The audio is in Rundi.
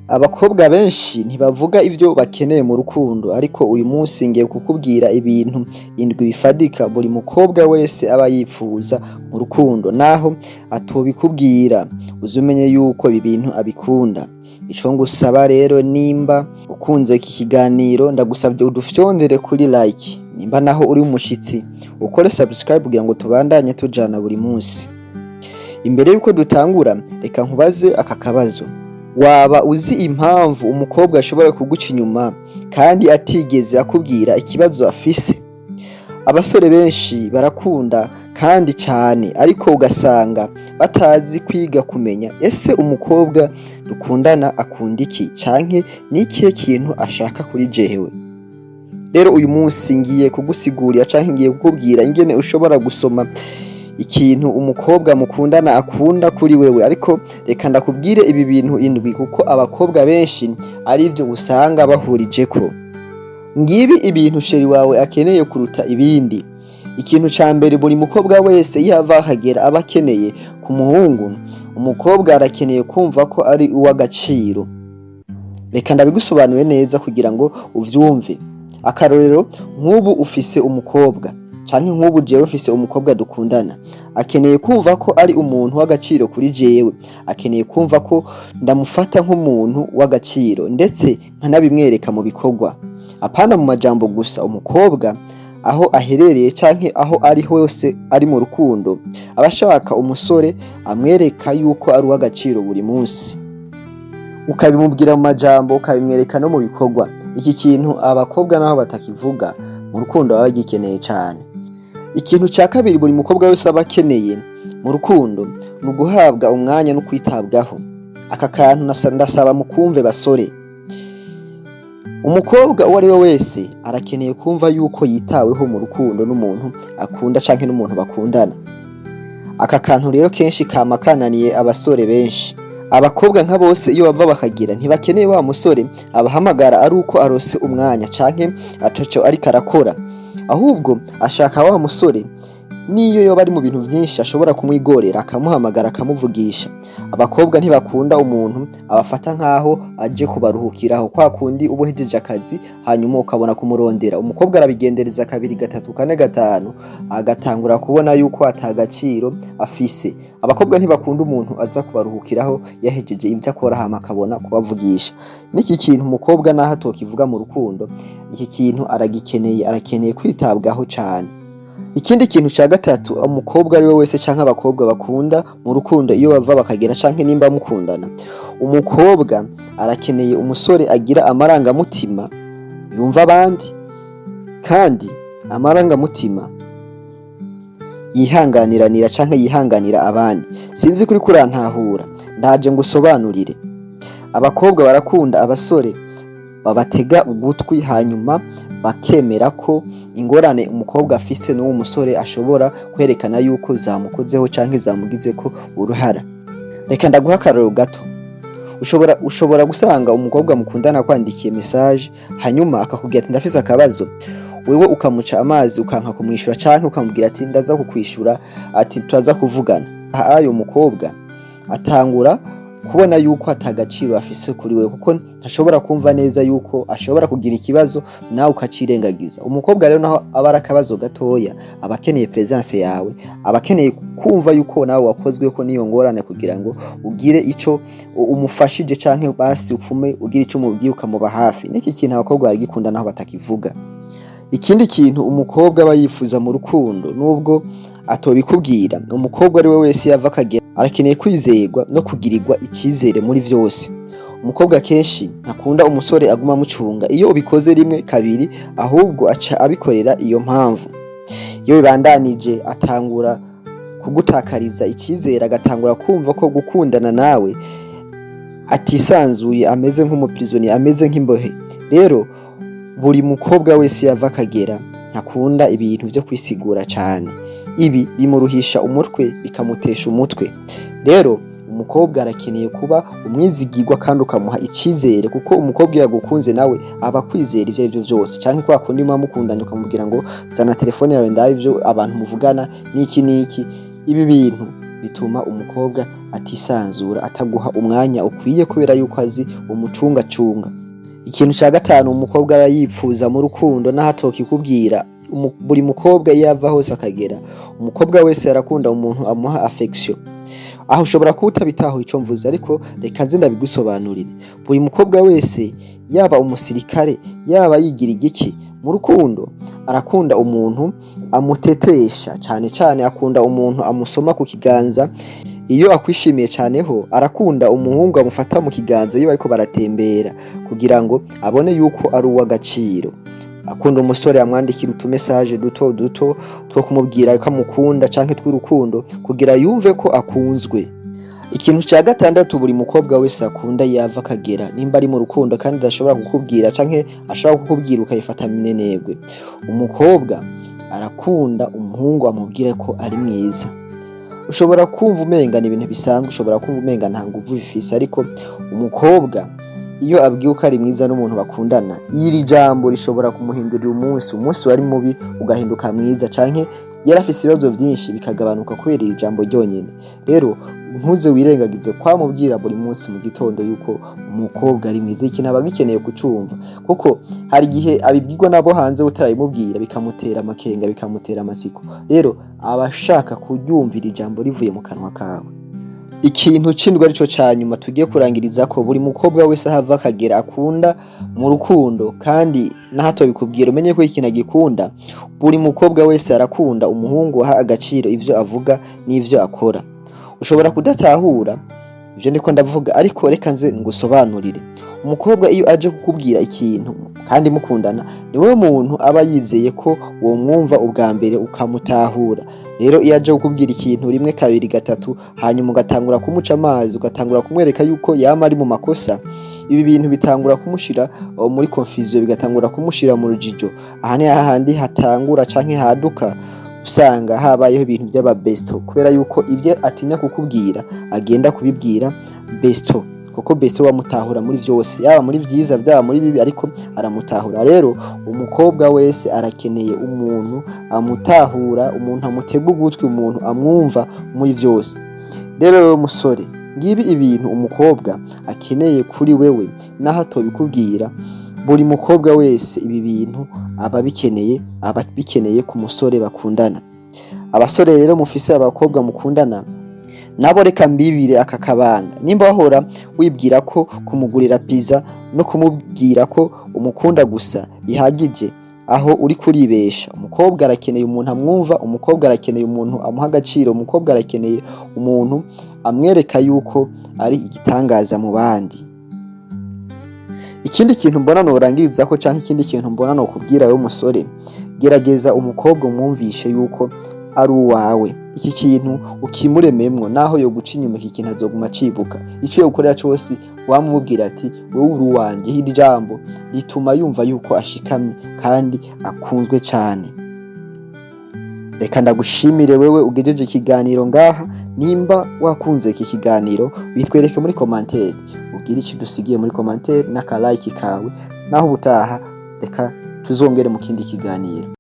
Abakobwa benshi ntibavuga ivyo bakeneye mu rukundo, ariko uyu munsi ngiye kukubwira ibintu indwi bifadika buri mukobwa wese aba yipfuza mu rukundo, naho atobikubwira uze umenye yuko ibi bintu abikunda. Ico ngusaba rero, nimba ukunze iki kiganiro, ndagusavye udufyondere kuri like, nimba naho uri umushitsi ukore subscribe kugira ngo tubandanye tujana buri munsi. Imbere yuko dutangura, reka nkubaze aka kabazo: waba uzi impamvu umukobwa ashobora kuguca inyuma kandi atigeze akubwira ikibazo afise? Abasore benshi barakunda kandi cane, ariko ugasanga batazi kwiga kumenya ese umukobwa dukundana akunda iki, canke ni ikihe kintu ashaka kuri jewe. Rero uyu munsi ngiye kugusigurira canke ngiye kukubwira ingene ushobora gusoma ikintu umukobwa mukundana akunda kuri wewe. Ariko reka ndakubwire ibi bintu indwi, kuko abakobwa benshi arivyo usanga bahurijeko. Ngibi ibintu chéri wawe akeneye kuruta ibindi. Ikintu ca mbere buri mukobwa wese iyo ava akagera aba akeneye ku muhungu, umukobwa arakeneye kumva ko ari uw'agaciro. Reka ndabigusobanure neza kugira ngo uvyumve. Akarorero, nk'ubu ufise umukobwa, canke nk'ubu jewe mfise umukobwa dukundana, akeneye kumva ko ari umuntu w'agaciro kuri jewe, akeneye kumva ko ndamufata nk'umuntu w'agaciro, ndetse nkanabimwereka mu bikorwa, apana mu majambo gusa. Umukobwa aho aherereye canke aho ari hose ari mu rukundo, aba ashaka umusore amwereka yuko ari uw'agaciro buri munsi, ukabimubwira mu majambo, ukabimwereka no mu bikorwa. Iki kintu abakobwa naho batakivuga, mu rukundo baba bagikeneye cane. Ikintu ca kabiri buri mukobwa wese aba akeneye mu rukundo ni uguhabwa umwanya no kwitabwaho. Aka kantu ndasaba mukumve basore. Umukobwa uwo ari we wese arakeneye kumva yuko yitaweho mu rukundo n'umuntu akunda canke n'umuntu bakundana. Aka kantu rero kenshi kama kananiye abasore benshi. Abakobwa nka bose iyo bava bakagira ntibakeneye wa musore abahamagara ari uko arose umwanya canke ataco ariko arakora, ahubwo ashaka wa musore niyo yoba ari mu bintu vyinshi ashobora kumwigorera akamuhamagara akamuvugisha. Abakobwa ntibakunda umuntu abafata nk'aho aje kubaruhukiraho, kwa kundi uba uhejeje akazi hanyuma ukabona kumurondera. Umukobwa arabigendereza kabiri, gatatu, kane, gatanu, agatangura kubona yuko ata gaciro afise. Abakobwa ntibakunda umuntu aza kubaruhukiraho yahejeje ivyo akora hama akabona kubavugisha. N'iki kintu umukobwa naho atokivuga mu rukundo, iki kintu aragikeneye, arakeneye kwitabwaho cane. Ikindi kintu ca gatatu umukobwa ari we wese canke abakobwa bakunda mu rukundo iyo bava bakagera canke nimba mukundana, umukobwa arakeneye umusore agira amarangamutima, yumva abandi kandi amarangamutima yihanganiranira canke yihanganira abandi. Sinzi kuri kurantahura, ndaje ngusobanurire. Abakobwa barakunda abasore babatega ugutwi, hanyuma bakemera ko ingorane umukobwa afise n'uwo musore ashobora kwerekana yuko zamukozeho canke zamugizeko uruhara. Reka ndaguha akarorero gato. Ushobora gusanga umukobwa mukundana akwandikiye message, hanyuma akakubwira ati: "Ndafise akabazo." Wewe ukamuca amazi, ukanka kumwishura, canke ukamubwira ati: "Ndaza kukwishura," ati: "Turaza kuvugana." Ayo umukobwa atangura kubona yuko atagaciro afise kuri we, kuko ntashobora kumva neza yuko ashobora kugira ikibazo nawe ukacirengagiza. Umukobwa rero naho aba ari akabazo gatoya, aba akeneye presence yawe, aba akeneye kumva yuko nawe wakozweko n'iyo ngorane, kugira ngo ugire ico umufashije canke basi upfume ugira ico umubwiye, ukamuba hafi. N'iki kintu abakobwa baragikunda naho batakivuga. Ikindi kintu umukobwa aba yifuza mu rukundo nubwo atobikubwira, umukobwa ari we wese yava akagera arakeneye kwizerwa no kugirirwa icyizere muri vyose. Umukobwa kenshi ntakunda umusore aguma amucunga. Iyo ubikoze rimwe, kabiri, ahubwo aca abikorera iyo mpamvu. Iyo bibandanije, atangura kugutakariza icyizere, agatangura kumva ko gukundana nawe atisanzuye, ameze nk'umu prisonnier, ameze nk'imbohe. Rero buri mukobwa wese yava akagera ntakunda ibintu vyo kwisigura cane. Ibi bimuruhisha umutwe, bikamutesha umutwe. Rero umukobwa arakeneye kuba umwizigirwa kandi ukamuha icizere, kuko umukobwa iyo yagukunze nawe aba akwizera ivyo arivyo vyose. Canke kwa kundi muba mukundanye ukamubwira ngo: "Zana telefone yawe ndabe ivyo abantu muvugana n'iki n'iki." Ibi bintu bituma umukobwa atisanzura, ataguha umwanya ukwiye, kubera yuko azi umucungacunga. Ikintu ca gatanu umukobwa aba yipfuza mu rukundo naho atokikubwira, buri mukobwa iyo ava hose akagera, umukobwa wese arakunda umuntu amuha affection. Aho ushobora kuba utabitahuye ico mvuze, ariko reka nze ndabigusobanurire. Buri mukobwa wese, yaba umusirikare, yaba yigira igiki, mu rukundo arakunda umuntu amutetesha cane cane, akunda umuntu amusoma ku kiganza. Iyo akwishimiye cane ho, arakunda umuhungu amufata mu kiganza iyo bariko baratembera, kugira ngo abone yuko ari uw'agaciro. Akunda umusore amwandikira utumesaje duto duto two kumubwira ko amukunda canke tw'urukundo, kugira yumve ko akunzwe. Ikintu ca gatandatu buri mukobwa wese akunda yava akagera, nimba ari mu rukundo kandi adashobora kukubwira canke ashobora kukubwira ukayifata minenegwe, umukobwa arakunda umuhungu amubwira ko ari mwiza. Ushobora kumva umenga ni ibintu bisanzwe, ushobora kumva umenga nta nguvu bifise, ariko umukobwa iyo abwiwe ko ari mwiza n'umuntu bakundana, iri jambo rishobora kumuhindurira umunsi. Umunsi wari mubi ugahinduka mwiza, canke yari afise ibibazo vyinshi bikagabanuka kubera iri jambo ryonyene. Rero ntuze wirengagize kwamubwira buri munsi mu gitondo yuko umukobwa ari mwiza. Ikintu aba agikeneye kucumva, kuko hari igihe abibwirwa nabo hanze utarabimubwira, bikamutera amakenga, bikamutera amatsiko. Rero aba ashaka kuryumvira ijambo rivuye mu kanwa kawe. Ikintu c'indwi, arico ca nyuma tugiye kurangiriza ko, buri mukobwa wese ahava akagera akunda mu rukundo, kandi naho atobikubwira umenye ko ikintu agikunda, buri mukobwa wese arakunda umuhungu aha agaciro ivyo avuga n'ivyo akora. Ushobora kudatahura ivyo ndiko ndavuga, ariko reka nze ngusobanurire. Umukobwa iyo aje kukubwira ikintu kandi mukundana, ni wowe muntu aba yizeye ko womwumva ubwa mbere ukamutahura. Rero iyo aje kukubwira ikintu rimwe, kabiri, gatatu, hanyuma ugatangura kumuca amazi, ugatangura kumwereka yuko yama ari mu makosa, ibi bintu bitangura kumushira muri confusion, bigatangura kumushira mu rujijo. Aha ni hahandi hatangura canke haduka usanga habayeho ibintu vy'aba besto, kubera yuko ibyo atinya kukubwira agenda kubibwira besto, kuko besto wamutahura muri vyose, yaba muri vyiza, vyaba muri bibi, ariko aramutahura. Rero umukobwa wese arakeneye umuntu amutahura, umuntu amutega ugutwi, umuntu amwumva muri vyose. Rero wewe musore, ngibi ibintu umukobwa akeneye kuri wewe naho atobikubwira. Buri mukobwa wese ibi bintu aba abikeneye, aba abikeneye ku musore bakundana. Abasore rero mufise abakobwa mukundana nabo, reka mbibire aka kabanga. Nimba wahora wibwira ko kumugurira pizza no kumubwira ko umukunda gusa bihagije, aho uri kuribesha. Umukobwa arakeneye umuntu amwumva, umukobwa arakeneye umuntu amuha agaciro, umukobwa arakeneye umuntu amwereka yuko ari igitangaza mu bandi. Ikindi kintu mbona norangirizako, canke ikindi kintu mbona nokubwira wewe musore, gerageza umukobwa umwumvishe yuko ari uwawe. Iki kintu ukimurememwo, naho yoguca inyuma, iki kintu azoguma acibuka. Ico yogukorera cose, wamubwira ati: "Wewe uri uwanje." Iri jambo rituma yumva yuko ashikamye kandi akunzwe cane. Reka ndagushimire wewe ugejeje ikiganiro ngaha. Nimba wakunze iki kiganiro, bitwereke muri commentaire, ugire ico udusigiye muri commentaire n'aka like kawe. Naho ubutaha, reka tuzongere mu kindi kiganiro.